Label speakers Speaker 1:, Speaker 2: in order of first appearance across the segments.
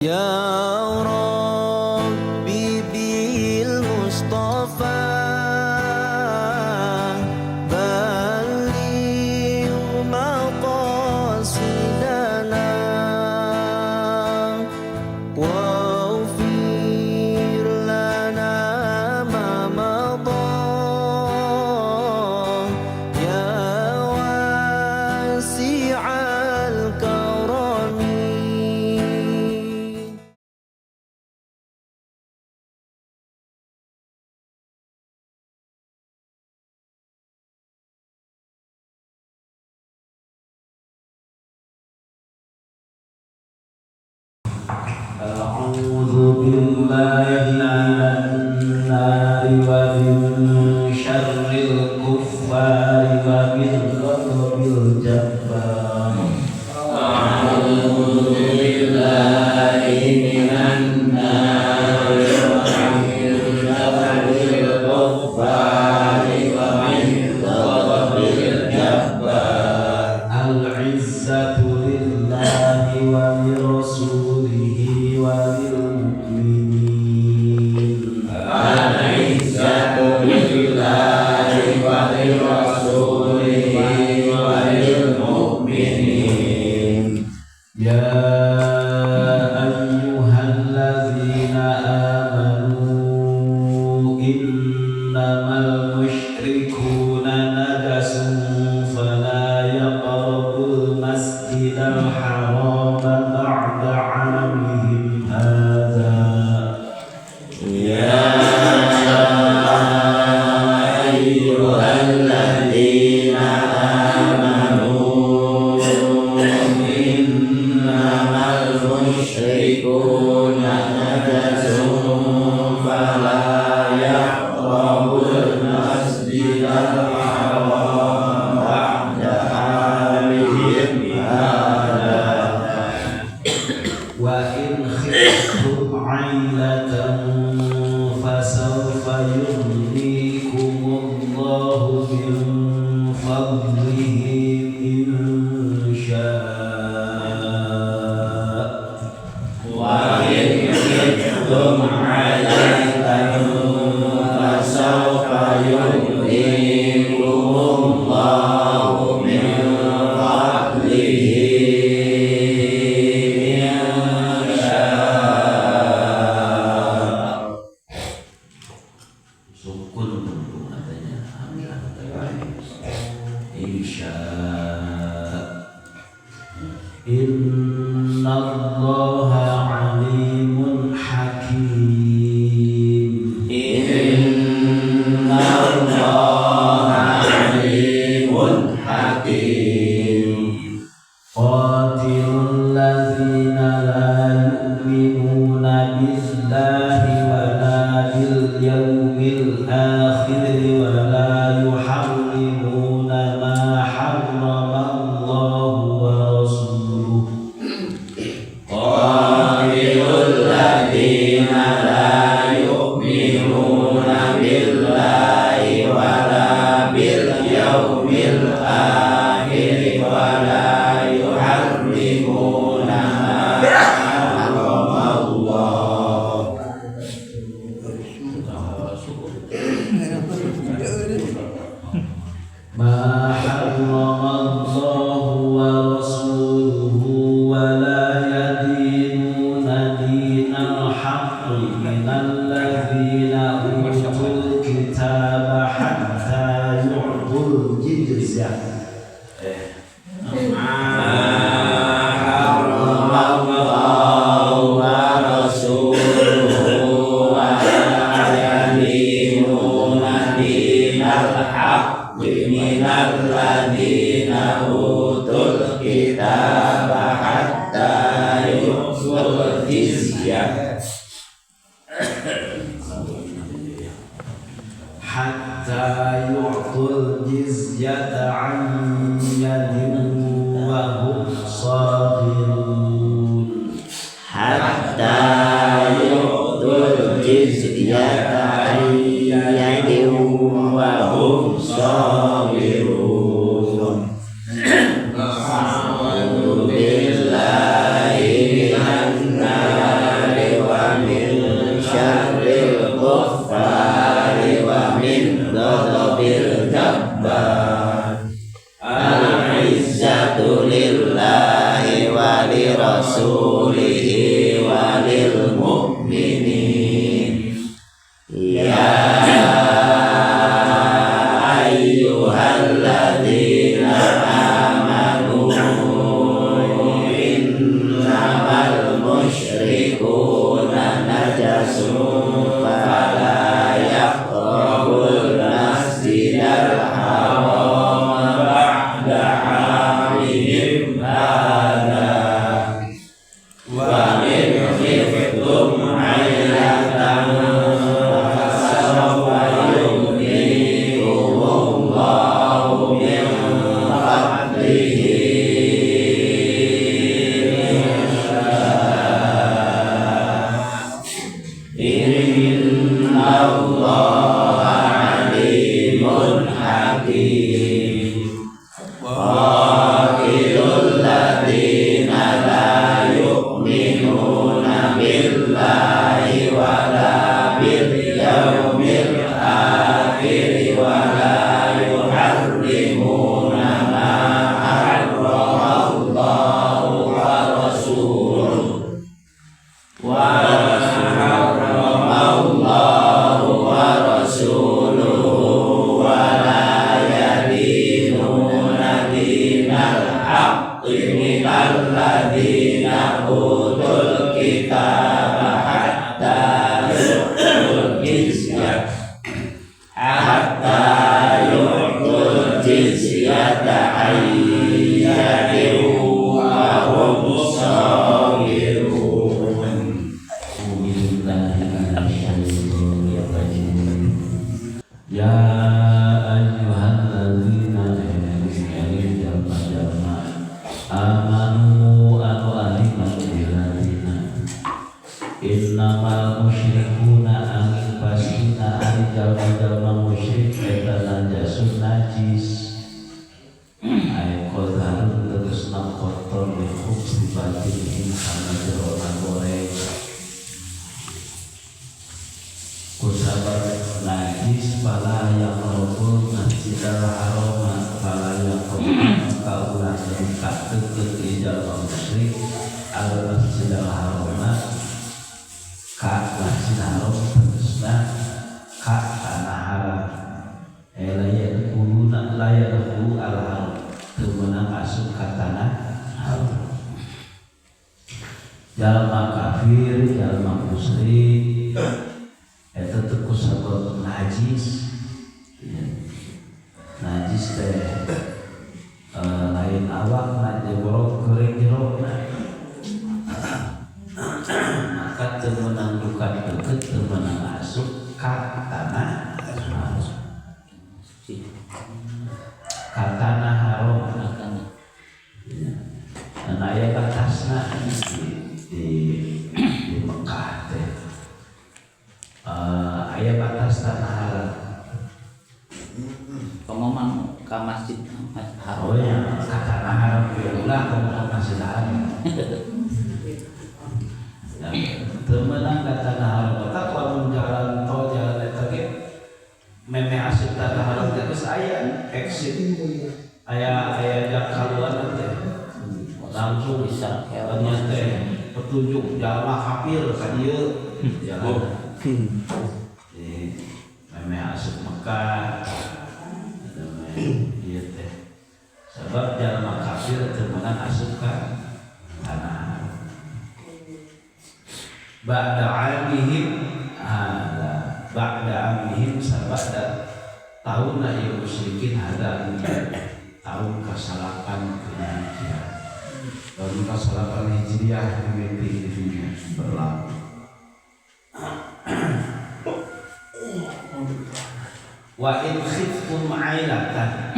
Speaker 1: Ya Rabbi bil Mustafa balligh maqasidana waghfir lana ma madha ya wasi'al karami.
Speaker 2: أعوذ بالله من النار ومن شر الكفار ومن غضب الجبار.
Speaker 3: أعوذ بالله من النار ومن شر الكفار ومن غضب الجبار.
Speaker 2: العزة لله ولرسوله وللمؤمنين.
Speaker 3: العزة لله ولرسوله وللمؤمنين.
Speaker 2: يا أيها الذين آمنوا إنما المشركون نجس فلا يقربوا المسجد الحرام بعد عامهم هذا.
Speaker 3: يا أيها الذين آمنوا إنما المشركون نجس فلا يقربوا المسجد الحرام بعد عامهم هذا.
Speaker 2: وإن خفتم عيلة فسوف يغنيكم الله من فضله إن شاء.
Speaker 3: وإن خفتم عيلة فسوف يغنيكم الله من فضله إن شاء.
Speaker 2: Sukun katanya Insya Innallaha alimun hakim.
Speaker 3: Innallaha alimun hakim.
Speaker 2: Qatilul ladzina la yu'minuna billahi wa la bil yawmil akhir wa la yuharrimuna ma harrama Allahu wa rasuluhu.
Speaker 3: Qatilul ladzina la yu'minuna billahi wa la bil yawmil akhir wa la yuharrimuna ma harrama Allah.
Speaker 2: Ma harrama Allahu wa rasuluhu wa la yadinuna dinal haqqi minal ladzina utul kitaba hatta yu'tul jizyah.
Speaker 3: Ma harrama Allahu wa rasuluhu wa la yadinuna dinal haqqi minal ladzina utul kitaba hatta yu'tul jizyah.
Speaker 2: Hatta yu'tul jizyata an yadin wa hum saghirun.
Speaker 3: Hatta yu'tul jizyata an yadin wa hum saghirun. A'udzu billahi minan nar. musyrikuna najasun fala yaqrabul masjidal harama ba'da 'amihim hadza wa in khiftum 'ailatan fasawfa yughnikumullahu min fadlihi innallaha 'alimun hakim. Qatilul ladzina la yu'minuna billahi wala bil yaumil akhir wala yuharrimuna ma harramallahu wa rasuluhu wa harramallahu wa rasuluhu wa la yadinuna dinal haqqi minal ladzina utul kitaba hatta yu'tul jizyah hatta yu'tul jizyata 'an yadin wa hum shaghirun.
Speaker 2: Ya ayyuhalladzina jalma amanu anu aliman biladzina innamal musyrikuna angin pastina ari jalma-jalma musyrik eta najasun najis ay qadharun tegesna kotor li khubsi batinihim kana jerona goreng kusabab najis fala yaqrabul masjidal harama fala yaqrabul maka ulah dekat deket di jalma musyrik al masjidal harama ka masjid haram tegesna ka tanah haram la yadkhuluna la yadkhulu al haram teu meunang asup ka tanah haram. Jalma kafir jalma musyrik eta teh kusabab najis. Najis teh lain awak na jorok goreng jerokna maka teu meunang duka deukeut teu meunang asup ka tanah haram. Ka tanah haram dan aya batasna di Mekah teh aya batas tanah haram.
Speaker 4: Pengumuman ke masjid haram.
Speaker 2: Oh ya, ka tanah haram ulah ka masjid haram. Ya, teu meunang ka tanah haram eta lamun jalan tol jalan eta ge memeh asup tanah haram teh geus aya exit. Aya aya jak kaluar teh. Langsung
Speaker 4: bisa
Speaker 2: nya teh petunjuk jalma kafir ka dieu. Jalan. Memeh asup Mekah ieu teh sabab jalma kafir teu meunang asup ka tanah. Ba'da 'amihim hadza ba'da 'amihim sabada taunna ieu musyrikin hadza tahun ka-8 Hijriah. Tahun ka-8 Hijriah mimiti di dunia berlaku. Wa in khiftum 'ailatan.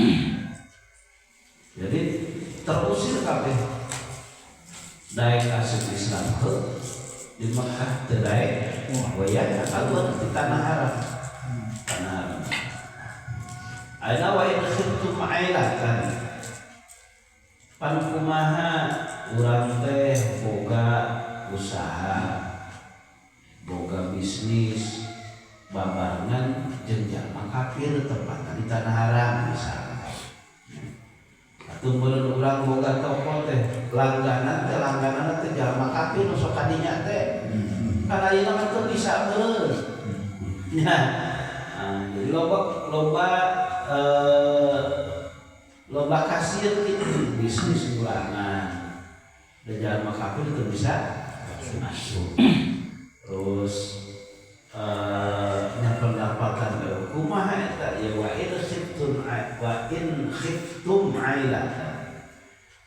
Speaker 2: Jadi terusir kabeh daek asup Islam heuh di Mekah teu daek wayah kaluar di tanah haram. Tanah haram. Aina wa in khiftum 'ailatan. Pan kumaha urang teh boga usaha, boga bisnis babarengan jeung jalma kafir tempatna di tanah haram misalnya. Atuh meureun urang boga toko teh langganan teh jalma kafir nu sok kadinya teh. Kan ayeuna mah teu bisa meureun. Nya. Jadi loba loba kasir gitu bisnis ulangan. Dan jalma kafir teu bisa Asup. Terus nya pendapatan kumaha eta ya wa in khiftum wa in khiftum ailatan.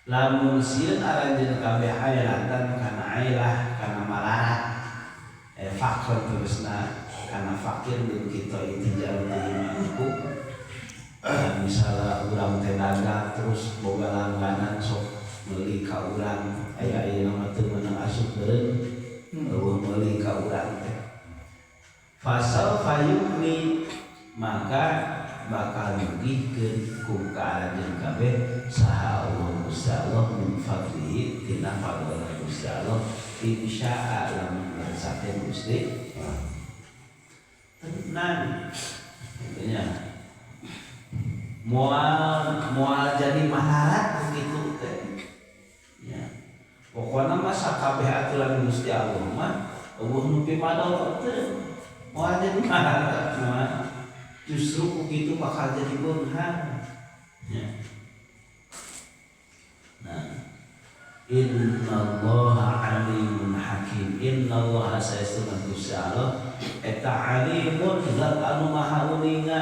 Speaker 2: Lamun sieun aranjeun kabeh ailatan kana ailah kana malarat fakir tegasna kana fakir jeung kita itu jalan mampu. Misalnya urang teh dagang terus boga langganan sok meuli ka urang aya ayeuna mah teu meunang asup beureum eueuh meuli ka urang teh fasal fayukni maka bakal nyugihkeun ku ka aranjeun kabeh saha Allah Gusti Allah min fadlihi tina fadlna Gusti Allah insya'a lamun ngersake Gusti tenang intinya moal jadi malarat begitu teh ya pokokna mah sakabeh aturan Gusti Allah mah eueuh nu pimadol teh moal jadi malarat mah justru begitu bakal jadi beunghar ya. Nah, innallaha alimun hakim. Innallaha saestuna Gusti Allah eta alimun zat anu maha uninga.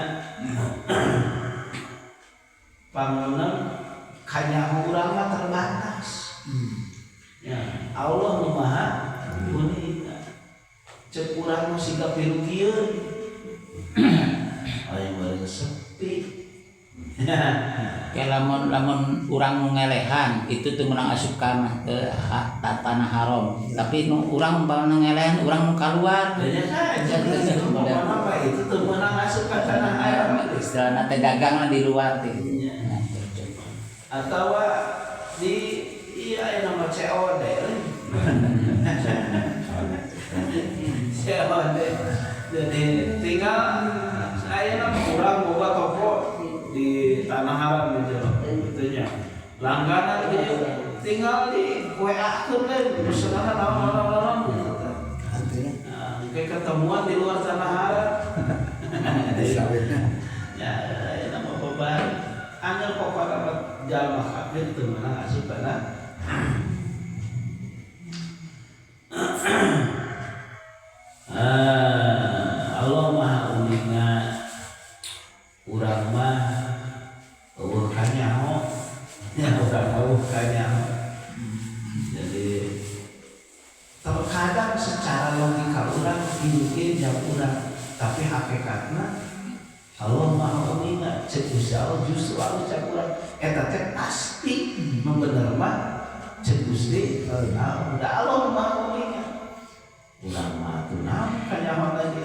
Speaker 2: Pangunan kanyaho urang mah terbatas. Ya, Allah nu maha uninga. Ceuk urang mah siga pirugieun. Aya bari sepi.
Speaker 4: Ya lamun urang ngelehan itu teu meunang asup ka tanah haram. Tapi nu urang umpamana ngelehan urang nu kaluar.
Speaker 2: Ya apa itu teu meunang asup ka tanah haram.
Speaker 4: Istilahna teh dagang di luar teh.
Speaker 2: Atau di iya aya nama COD. COD. Jadi tinggal aya nama urang boga toko di tanah haram gitu itunya. Langganan gitu tinggal di WA-keun we misalna naon-naon gitu. Nah, kayak ketemuan di luar tanah haram. Ya, aya nama beban. Angger pokokna mah jalma kafir teu meunang asup kana. Allah Maha Uninga urang mah eueuh kanyaho ya urang eueuh kanyaho. Jadi terkadang secara logika urang mungkin jam urang tapi hakikatna Allah Maha Uninga cek Gusti Allah justru Allah cek urang eta teh pasti membener mah cek Gusti Allah da Allah Maha Uninga urang mah teu naon kanyaho lagi.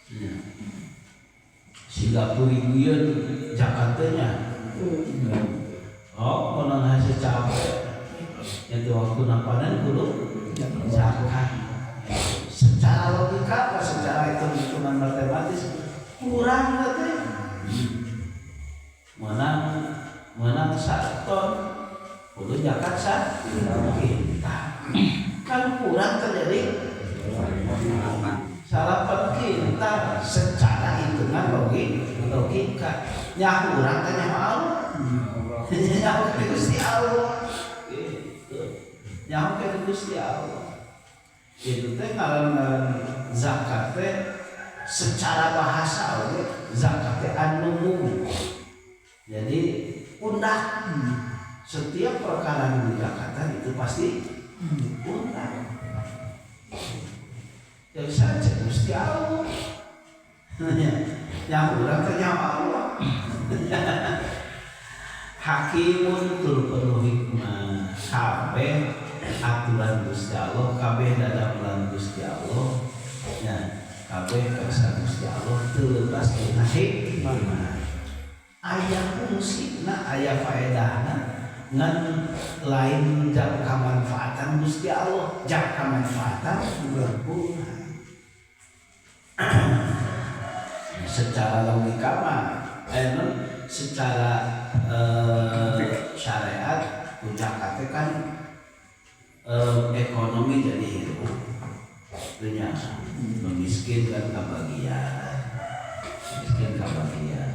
Speaker 2: Ya. Siga puriguieun Jakartanya. Oh, meunang hasil capek. Itu waktu nampanan kudu zakat. Secara logika, secara hitung-hitungan matematis kurang teh. Menang saton kudu zakat sa kita. Kan kurang terjadi salapan kintal secara hitungan logika nyaho urang teh nyaho Allah nyaho ke Gusti Allah gitu nyaho ke Gusti Allah itu teh ngaran-ngaran zakat teh secara bahasa oge zakat teh anu jadi undak setiap perkara nu dizakatan itu pasti undak. Jadi saja Gusti Allah. Yang urang teh nyaho Allah. Hakimun tur penuh hikmah. Kabeh aturan Gusti Allah, kabeh dadamelan Gusti Allah. Ya, kabeh kersa Gusti Allah teu leupas tina hikmah. Aya fungsina, aya faedahna ngan lain jang kamanfaatan Gusti Allah, jang kamanfaatan urang. Secara logika mah, secara syariat zakat kan ekonomi jadi hirup, dunia miskin kan kebagian, miskin kebagian.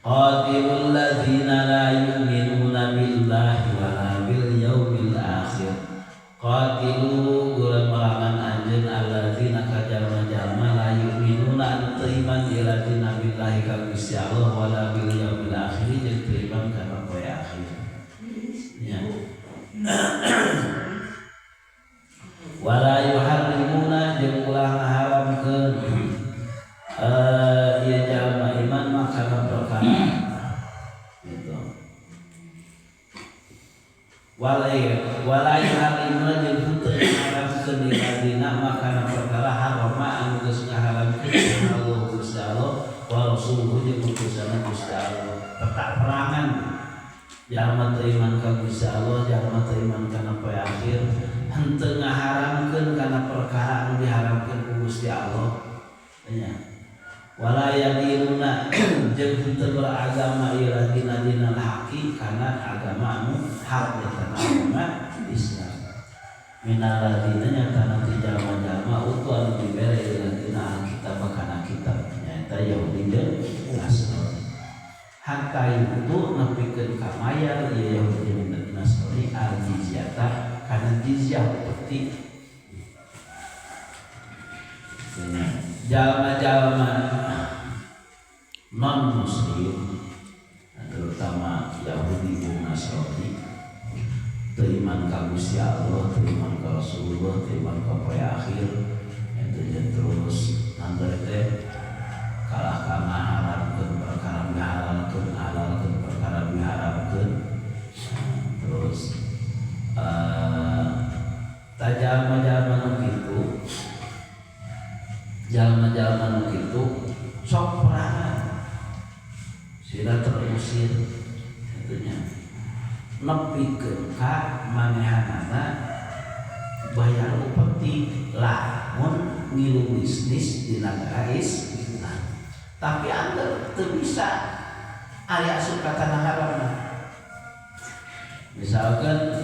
Speaker 2: Qatilul ladzina la yu'minuna billahi wala bil yaumil Qatilu gura merangan anjeun alladzina ka jalma-jalma la yu'minuna anu teu iman iladzina billahi ka Gusti Allah wala bil yaumil akhir jeung teu iman kana poe akhir. Nya. Wala yuharrimuna jeung ulah ngaharamkeun ieu jalma iman mah kana perkara gitu. Wala yuharrimuna jeung henteu ngaharamkeun iladina mah kana perkara harama anu geus ngaharamkeun Allah Gusti Allah wa rasuluhu jeung utusanna Gusti Allah. Petak perangan jalma teu iman ka Gusti Allah, jalma teu iman kana poe akhir, henteu ngaharamkeun kana perkara anu diharamkeun ku Gusti Allah. Nya. Wala yadinuna jeung henteu beragama iladina dinal haqi kana agama anu hak eta agama Islam. Minal ladina nyatana ti jalma-jalma utu anu dibere iladina alkitab kana kitab nyaeta Yahudi jeung Nasrani. Hatta itu nepikeun ka mayar ieu Yahudi jeung Nasrani al jizyata kana jizyah upeti. Jalma-jalma non muslim terutama Yahudi jeung Nasrani teu iman ka Gusti Allah, teu iman ka Rasulullah, teu iman ka poe akhir, eta jeung terus nanti teh kalah ka ngaharamkeun perkara dihalalkeun, halalkeun perkara diharamkeun. Terus jalma-jalma nu kitu, jalma-jalma nu kitu sok perangan sila terusir itunya nepikeun ka manehanana bayar upeti lamun ngilu bisnis di nagara Islam. Tapi anda teu bisa aya asup ka tanah haram. Misalkan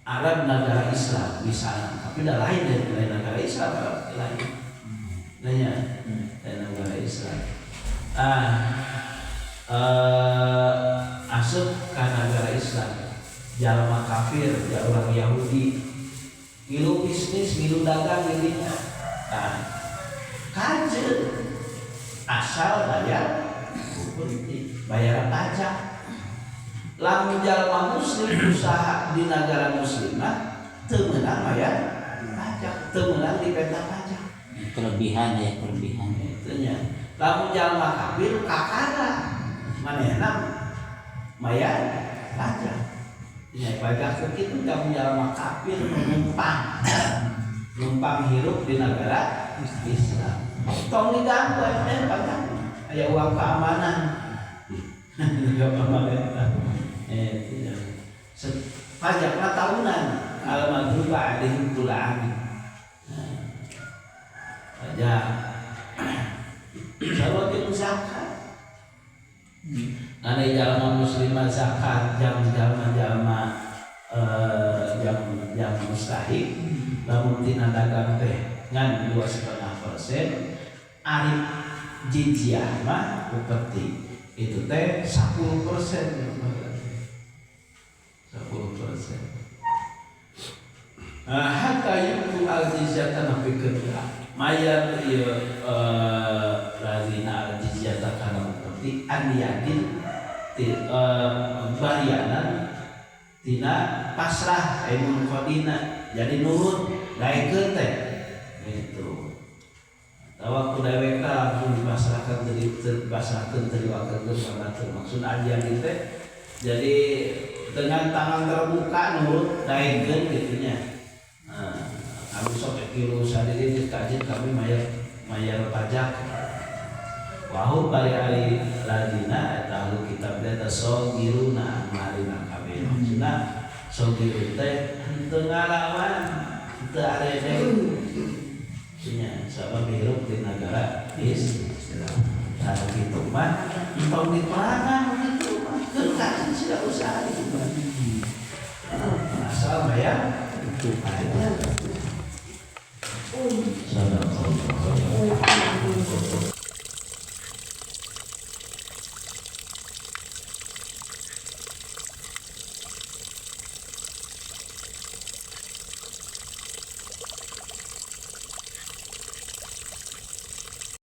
Speaker 2: Arab negara Islam misalnya, tapi dah lain dari negara Islam, Arab lain. Nanya dari negara Islam. Asup ka negara Islam, jalma kafir, ya orang Yahudi, ngilu bisnis, ngilu dagang dirinya. Kajeun asal bayar upeti, bayar pajak. Lamun jalma muslim usaha di negara muslimah teu meunang bayar pajak, teu meunang dipenta pajak.
Speaker 4: Kelebihan ya, kelebihan.
Speaker 2: Itu nya. Lamun jalma kafir kakara manehna mayar pajak. Nya pajak kitu lamun jalma kafir numpang. Numpang hirup di negara Islam. Tong diganggu aya pajak. Aya uang keamanan. Enggak pemerintah. Pajakna tahunan al magruba alaihim kula amin. Pajak sarua jeung zakat. Ane jalma muslimah zakat jam jalma-jalma jam mustahik lamun tina dagang teh ngan 2,5% ari jizyah mah upeti itu teh 10%. 10%. Hatta yu'tu al-jizyata nepikeun ka mayar ieu lazina al-jizyata kana upeti an yadin barianan tina pasrah aimun qadina jadi nurut daekeun teh gitu. Tawa ku dewek langsung dipasrahkan dipasrahkeun teu diwakeulkeun ka batur. Maksud ajian teh jadi dengan tangan terbuka nurut daekeun kitu nya. Nah, kami sok kilu sadiri dikaji kami mayar pajak. Wahum bari ari ladina eta ahlu kitab teh sogiruna marina kabeh. Maksudna sogiru teh henteu ngalawan, henteu arede. Nya sabab hirup di negara Islam. Nah kitu mah entong diperangan kitu mah keun kaji sila usaha itu mah. Asal bayar itu aja. Sadaqallahu.